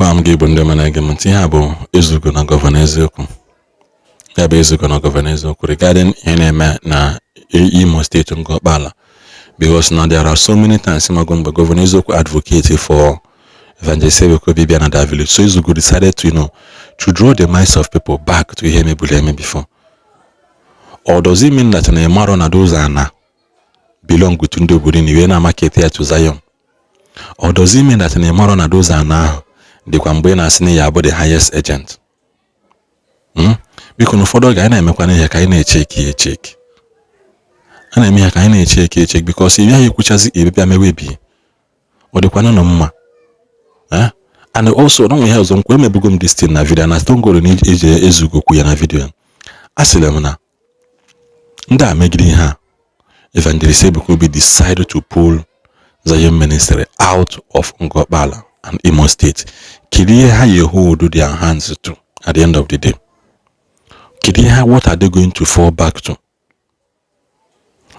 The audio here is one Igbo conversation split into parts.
Ekenekwa m gị, Igbo ndị ọma na-ege m ntị. Ihe a bụ Ezugo na Gọvanọ Eziokwu. Ya bụ Ezugo na Gọvanọ Eziokwu regarding ihe na-eme na Imo Steeti, Ngọkpala, because na there are so many times mago mgbe Gọvanọ Eziokwu advocate for Evangelist Ebuka Obi bịa na that village. So Ezugo decided to to draw the minds of people back to ihe mebulu eme before. Or does it mean that na ịmarọ na those ana belong to ndị obodo na iwe na market ya to Zion? Or does it mean that na ịmarọ na those ana ahụ dịkwa mgbe ị na-asị na ya abụ the highest agent? Biko, na ụfọdụ oge anyị na-emekwana ihe ka anyị na-echeki echeki, a na-eme ihe ka anyị na-echeki echeki, because ị bịaghị ekwuchazi ebe bịa mewe bi ọ dịkwana nọ mma. And also na ihe ọzọ nkwa emebugo m this thing na video na Stone Gold na eji Ezugo kwu ya na video. A sịrị m na ndị a megide ihe a, Evangelist Ebuka Obi decided to pull Zion Ministry out of Ngọkpala and Imo State. Kedu ihe ha yi hold their hands to at the end of the day? Kedu ihe, what are they going to fall back to?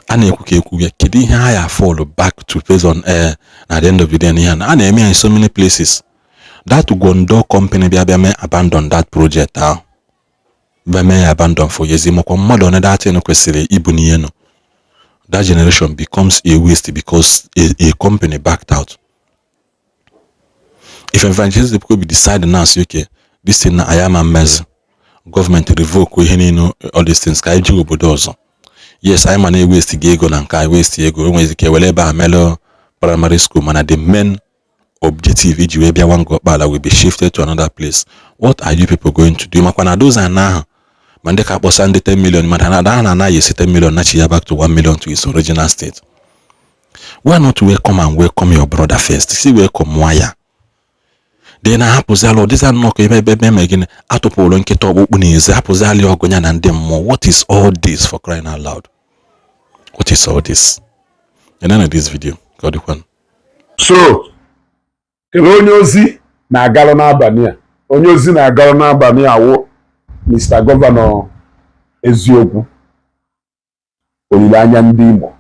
A na-ekwu ka ekwu ya, kedu ihe ha ya fall back to based on air na at the end of the day na ihe a na-eme ya in so many places? That Gwondo company bịa bịa mee abandon that project ahụ, bịa mee ya abandon for years, makwa mmadụ one that thing kwesịrị ibu n'ihe nọ. That generation becomes a waste because a company backed out. If Evangelist Ebuka Obi decide now, say, "Okay, this thing na anyị ama mmezi," gọọmenti revoke ihe niile, all these things, ka anyị jee obodo ọzọ. Yes, anyị ma na waste gị ego na nke anyị waste ego, enwere ike were ebe a melụ primary school, mana the main objective iji wee bịawa Ngọkpala will be shifted to another place. What are you people going to do? Makwa na those ana ahụ ma ndị ka akpọsa ndị 10 million, mana ha na anaghị esi 10 million nachi ya back to 1 million, to its original state. Why not welcome and welcome your brother first? Si welcome nwa ya dị na hapụziala ọdịza nnọọ ka ebe eme gịnị, atụpụrụ nkịta ọkpụkpụ n'ezi, hapụziala ya ọgụ ya na ndị mmụọ. What is all this, for crying out loud? What is all this? And then this video ka ọ dịkwanụ. So kedu onye ozi na-agalụ n'abalị a? Onye ozi na-agalụ n'abalị a wụ Mr. Gọvanọ Eziokwu, olileanya ndị Imo.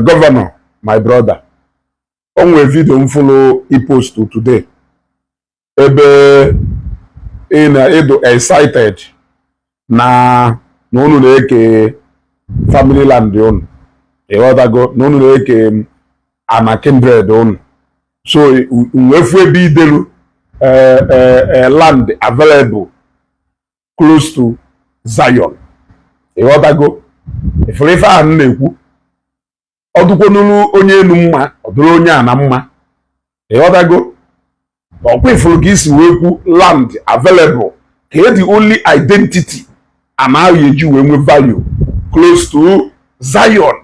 Gọvanọ, my brother, o nwere video m fụlụ i post today ebe ị na-edo excited na unu na-eke family land unu, ịghọtago, na unu na-eke ana kindred unu. So wefu ebe idelu land available close to Zion, ịghọtago? Ifuru ife ahụ m na-ekwu, ọ dụkwanụrụ onye elu mma, ọ dụrụ onye a na mma, ịghọtago? Ọkwa ifuru ka isi wee kwu land available ka e the only identity anaghị eji wee nwee value close to Zion.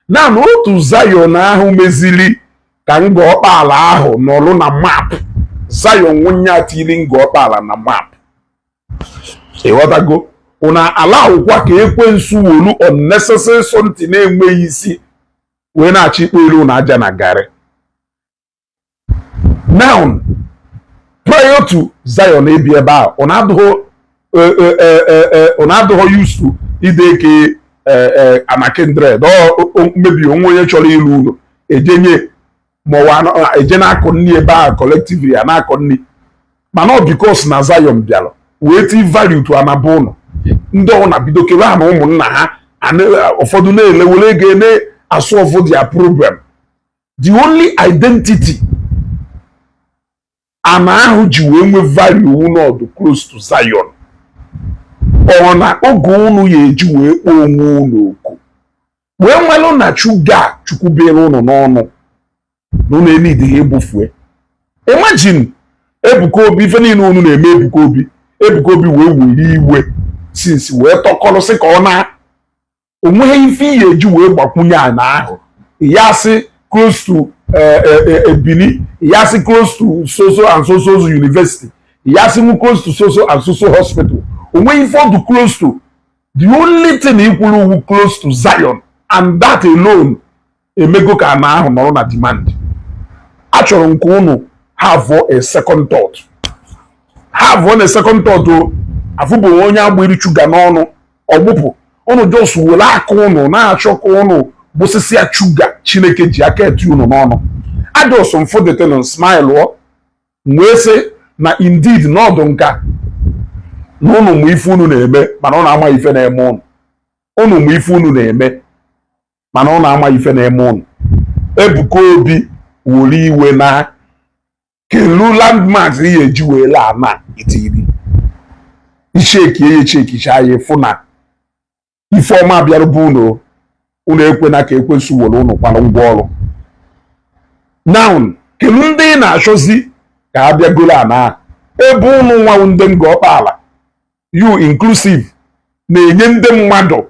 Na otu Zion ahụ mezili ka Ngọkpala ahụ nọrụ na map. Zion nwunye atili Ngọkpala na map, ịghọtago? Ụna ala akwụkwa ka ekwensu wolu unnecessary something na-enweghị isi wee na-achọ ikpo elu na aja na garị. Now, prior to Zion ebi ebe a, ụna adịghị used to ide eke ana kindred. Mmebi onwe onye chọrọ ịlụ ụlọ ejenye maọwa eje na-akọ nri ebe ahụ collectively a na-akọ nri, mana ọ because na Zion bịara wee ti value to anaba ụlọ, ndị ọ na-bido kebe ha na ụmụnna ha, ụfọdụ na-ele were ego na-asolve their problem. The only identity ana ahụ ji wee nwee value wụ close to Zion. Ọ na oge unu ya eji wee kpọọ onwe unu oku wee nwelụ na chuga chukwubere unu n'ọnụ na unu enidighi egbufue. Imagine Ebuka Obi, ife niile unu na-eme Ebuka Obi, Ebuka Obi wee were iwe since wee tọkọrọ sị ka ọ na onweghị ife ihe eji wee gbakwunye ana ahụ, ya sị close to Ebini, ya sị close to so so and so so university, ya sị mu close to so so and so so hospital. Onweghị ife ọdụ close to. The only thing ikwuru wu close to Zion, and that alone emego ka ana ahụ nọrọ na demand. Achọrọ m ka unu have a second thought, have on a second thought o. Afụbụ onye agbiri chuga n'ọnụ ọgbụpụ unu, just were aka unu na-achọ ka unu gbụsịsịa chuga Chineke ji aka eti unu n'ọnụ. Adọsụ mfụ the smile ọ wee sị na indeed n'ọdụ nka na ụnụ mụ ife unu na-eme, mana ụnụ ama ife na-eme ụnụ. Ụnụ mụ ife unu na-eme, mana ụnụ ama ife na-eme ụnụ. Ebuka Obi were iwe na kelu landmarks ihe eji wee laa na itiri ichekie ya, echekicha ya, ịfụ na ife ọma bịara bụ unu. Unu ekwena ka ekwensu were unu kwara ngwa ọrụ. Now, kelu ndị ị na-achọzi ka ha bịa golo ana ebe unu nwa ndị Ngor Okpala, you inclusive, na-enye ndị mmadụ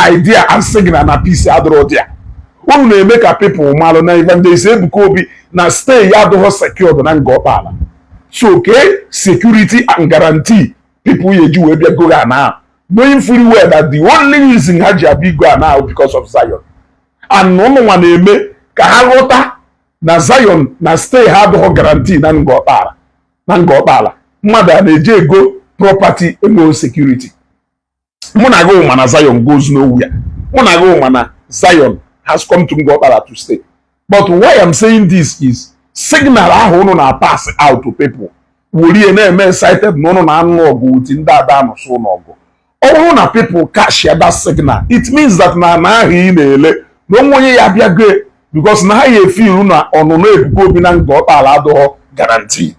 idea and signal na peace adịrọ dị ya. Unu na-eme ka people malụ na Evangelist Ebuka Obi na stay ya adịghị secured na Ngor Okpala. So ke security and guarantee people ya eji wee bịa goro ana, knowing fully well that the only reason ha ji abịa igo ana because of Zion? And ụnụ nwa na-eme ka ha ghọta na Zion na stay ha adịghị guarantee na Ngor Okpala. Na Ngor Okpala, mmadụ a na-eji ego property enweghị security? Mụ na gị ma na Zion goes nowhere. Mụ na gị ma na Zion has come to Ngor Okpala to stay. But why I'm saying this is signal ahụ unu na pass out to people werie na-eme excited na unu na-anụ ọgụ with ndị ada anụsụ n'ọgụ. Ọ bụrụ na people catch that signal, it means that na ana ahụ ị na-ele na onwe onye ya bịago, because na ha ya efilu na ọnụnọ Ebuka Obi na Ngor Okpala adịghọ guaranteed.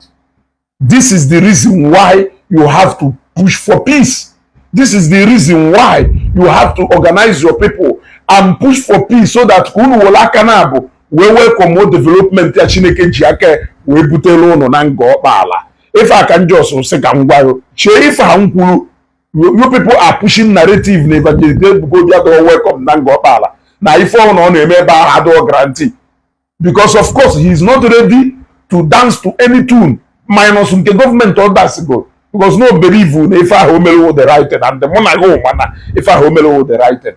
This is the reason why you have to push for peace. This is the reason why you have to organize your people and push for peace, so that ka unu were aka na abụ wee welcome development ya Chineke ji aka wee butere unu na Ngor Okpala. Ife aka njọs sị ka m gwa chee ife ha m kwuru. You people are pushing narrative na Evangelist Ebuka Obi adịghọ welcome na Ngor Okpala, na ife ọ na ọ na-eme ebe ahụ adịghọ guarantee, because of course he is not ready to dance to any tune minus nke gọọmenti ọ dasigo, because no believe na ife ahụ o mere the right thing. And mụ na gị ma na ife ahụ o mere the right thing.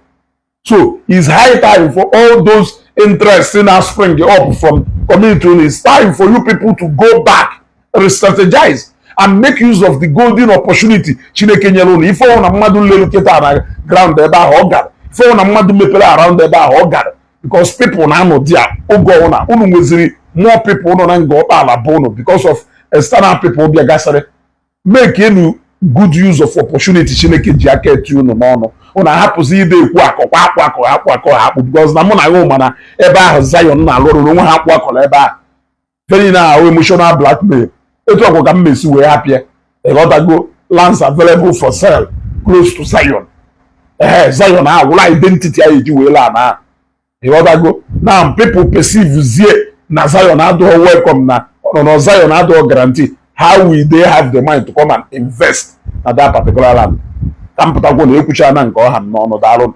So it's high time for all those interests na spring up from community. It's time for you people to go back, re-strategize and make use of the golden opportunity Chineke nyere unu. Ife ọ na mmadụ lelu kịta na ground ebe ahụ ọ gara, ife ọ na mmadụ mepere around ebe ahụ ọ gara, because people na-anọ dia oge ọbụla unu nweziri more people nọ na Ngor Okpala bụ unu because of external people bịagasịrị. Make enu good use of opportunity Chineke ji aka eti unu n'ọnụ. Unu ahapụzi ide ekwu akọkwa akpụ akọ akpụ akọ akpụ, because na mụ na gị mana ebe ahụ Zion na-alụ ọrụ onwe ha akpụ akọrọ ebe ahụ very na ahụ emotional blackmail. Etu ọkwa ka m mesi wee hapịa. Ịghọtago? Lands available for sale close to Zion. Ee, Zion ahụ identity anyị eji wee laa na. Ịghọtago? Now people perceive zie na Zion adịghị welcome, na ọnọnọ Zion adịghị guarantee. How will they have the mind to come and invest na that particular land? Ka m pụtakwu na ekwucha na nke ọha m n'ọnụ. Daalụ.